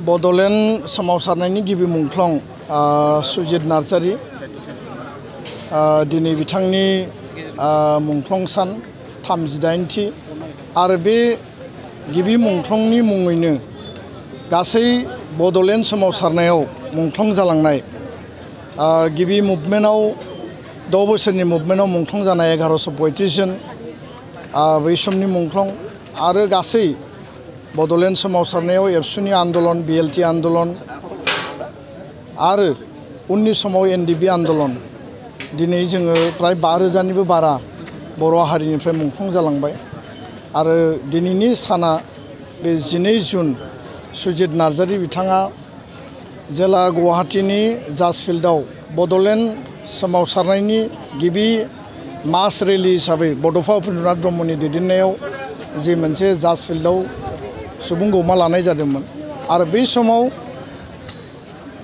बड'लेण्ड सोमावसारनायनि गिबि मुंख्लं सुजित नार्जारी दिनै बिथांनि मुंख्लं सान 38थि आरो बे गिबि मुंख्लंनि मुङैनो गासै बड'लेण्ड सोमावसारनायाव मुंख्लं जालांनाय गिबि मुभमेन्टआव 6 बोसोरनि मुभमेन्टआव मुंख्लं जानाय 1135 जन बै समनि मुंख्लं आरो गासै बड'लेण्ड सोमावसारनायाव एबसुनि आन्दलन बिएलटि आन्दलन आरो उननि समाव एनडिबि आन्दलन दिनै जोङो प्राय 5,000निबो बारा बर' हारिनिफ्राय मुंख्लं जालांबाय आरो दिनैनि साना बे 12 जुन सुजित नार्जारी बिथाङा जेला गुवाहाटीनि जाज फिल्डआव बड'लेण्ड सोमावसारनायनि गिबि मास रेलि हिसाबै बड'फा उपेन्द्रनाथ ब्रह्मनि दैदेननायाव जे मोनसे जाज फिल्डआव सुबुं गौमा लानाय जादोंमोन आरो बै समाव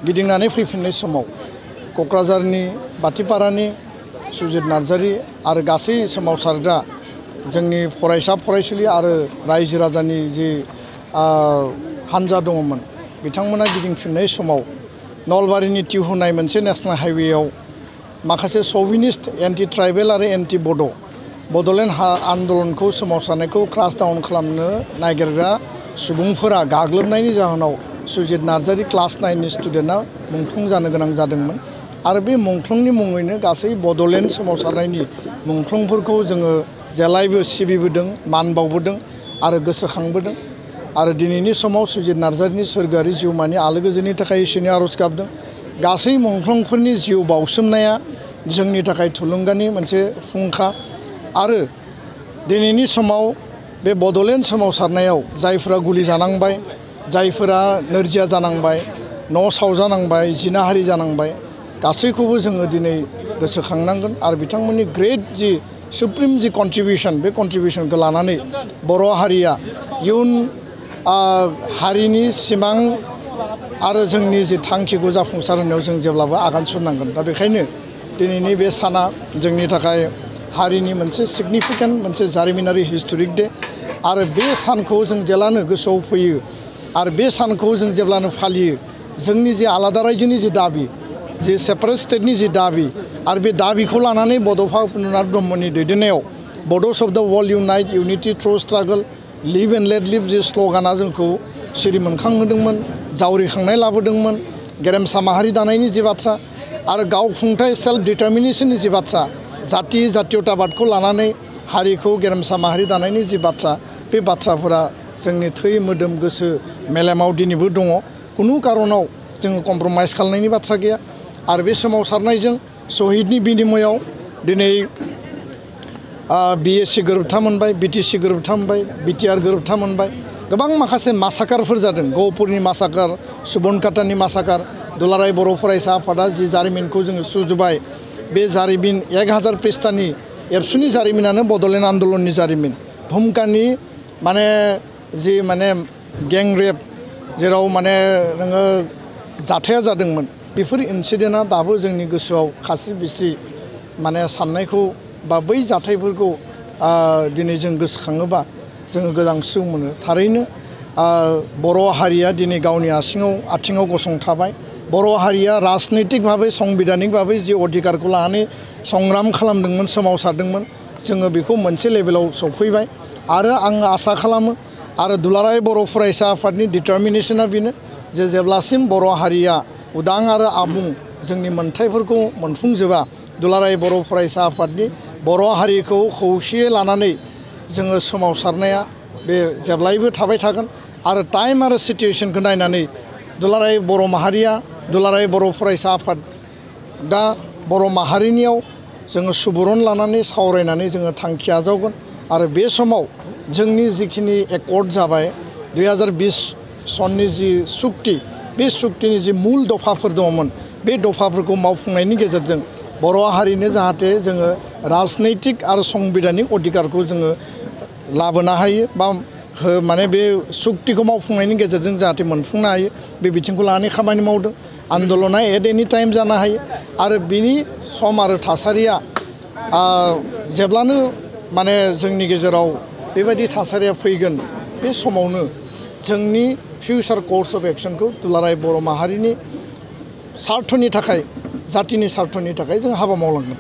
गिदिंनानै फैफिननाय समाव क'क्राझारनि बाथिपारानि सुजित नार्जारी आरो गासै सोमावसारग्रा जोंनि फरायसा फरायसुलि आरो रायजो राजानि जे हानजा दङमोन बिथांमोना गिदिंफिननाय समाव नलबारिनि तिहुनाय मोनसे नेशनेल हाइवेआव माखासे सभिनिस्ट एन्टि ट्राइबेल आरो एन्टि बड'लेण्ड आन्दलनखौ सोमावसारनायखौ क्रास डाउन खालामनो नागिरग्रा सुबुंफोरा गाग्लोबनायनि जाहोनाव सुजित नार्जारी क्लास 9नि स्टुडेन्टआ मुंख्लं जानो गोनां जादोंमोन आरो बे मुंख्लंनि मुङैनो गासै बड'लेण्ड सोमावसारनायनि मुंख्लंफोरखौ जोङो जेब्लायबो सिबिबोदों मान बावबोदों आरो गोसोखांबोदों आरो दिनैनि समाव सुजित नार्जारीनि सोरगोआरि जिउमानि आलो गोजोननि थाखाय इसोरनि आरज गाबदों गासै मुंख्लंफोरनि जिउ बावसोमनाया जोंनि थाखाय थुलुंगानि मोनसे फुंखा आरो दिनैनि समाव बे बड'लेण्ड सोमावसारनायाव जायफोरा गुलि जानांबाय जायफोरा नोरजिया जानांबाय न' सावजानांबाय जिनाहारि जानांबाय गासैखौबो जोङो दिनै गोसोखांनांगोन आरो बिथांमोननि ग्रेट जि सुप्रिम जि कन्ट्रिबिउसन बे कन्ट्रिबिउसनखौ लानानै बर' हारिया इयुन हारिनि सिमां आरो जोंनि जि थांखिखौ जाफुंसार होनायाव जों जेब्लाबो आगान सुरनांगोन दा बेखायनो दिनैनि बे साना जोंनि थाखाय हारिनि मोनसे सिगनिफिकेन्ट मोनसे जारिमिनारि हिस्टरिक डे आरो बे सानखौ जों जेब्लानो गोसोआव फैयो आरो बे सानखौ जों जेब्लानो फालियो जोंनि जे आलादा रायजोनि जि दाबि जे सेपारेट स्टेटनि जि दाबि आरो बे दाबिखौ लानानै बड'फा उपेन्द्रनाथ ब्रह्मनि दैदेननायाव Bodos of the world unite unity through struggle live and let live जे स्ल'गाना जोंखौ सिरि मोनखांहोदोंमोन जावरिखांनाय लाबोदोंमोन गेरेमसा माहारि दानायनि जि बाथ्रा आरो गावखुंथाय सेल्फ डिटारमिनेशननि जि बाथ्रा जाति जातीयताबादखौ लानानै हारिखौ गेरेमसा माहारि दानायनि जि बाथ्रा बे बाथ्राफोरा जोंनि थै मोदोम गोसो मेलेमाव दिनैबो दङ खुनु कारनाव जोङो कमप्रमाइज खालामनायनि बाथ्रा गैया आरो बे सोमावसारनायजों शहीदनि बिनिमयआव दिनै BSc गोरोबथा मोनबाय BTC गोरोबथा मोनबाय BTR गोरोबथा मोनबाय गोबां माखासे मासाकारफोर जादों गहपुरनि मासाकार सुबनखातानि मासाकार दुलाराय बर' फरायसा आफादा जि जारिमिनखौ जोङो सुजुबाय बे जारिमिन 1000 पृष्ठानि एबसुनि जारिमिनानो बड'लेण्ड आन्दलननि जारिमिन भुमकानि माने जि माने गें रेप जेराव माने नोङो जाथाया जादोंमोन बेफोर इन्सिडेन्टआ दाबो जोंनि गोसोआव खास्रि बिस्रि माने साननायखौ बा बै जाथायफोरखौ दिनै जों गोसोखाङोबा जोङो गोजांस्रिउ मोनो थारैनो बर' हारिया दिनै गावनि आथिङाव गसंथाबाय बर' हारिया राजनैतिक भाबै संबिधानिक भाबै जि अधिकारखौ लानानै संग्राम खालामदोंमोन सोमावसारदोंमन जोङो बेखौ मोनसे लेभेलाव सफैबाय आरो आं आसा खालामो आरो दुलाराय बर' फरायसा आफादनि डिटारमिनेशना बेनो जे जेब्लासिम बर' हारिया उदां आरो आबुं जोंनि मोनथायफोरखौ मोनफुंजोबा दुलाराय बर' फरायसा आफादनि बर' हारिखौ खौसेयै लानानै जोङो सोमावसारनाया बे जेब्लायबो थाबाय थागोन आरो टाइम आरो सिटुएशनखौ नायनानै दुलाराय बर' माहारिया दुलाराय बर' फरायसा आफाद दा बर' माहारिनियाव जोङो सुबुरुन लानानै सावरायनानै जोङो थांखि आजावगोन आरो बे समाव जोंनि जिखिनि एकर्ड जाबाय 2020 सननि जि सुक्ति बे सुक्तिनि जि मुल दफाफोर दङमोन बे दफाफोरखौ मावफुंनायनि गेजेरजों बर' हारिनो जाहाथे जोङो राजनैतिक आरो संबिधानिक अधिकारखौ जोङो लाबोनो हायो बा माने बे सुक्तिखौ मावफुंनायनि गेजेरजों जाहाथे मोनफुंनो हायो बे बिथिंखौ लानानै खामानि मावदों आन्दलना एट एनि टाइम जानो हायो आरो बिनि सम आरो थासारिया जेब्लानो माने जोंनि गेजेराव बेबायदि थासारिया फैगोन बे समावनो जोंनि फिउचार कर्स अफ एक्शनखौ दुलाराय बर' माहारिनि सार्थनि थाखाय जातिनि सार्थनि थाखाय जों हाबा मावलांगोन।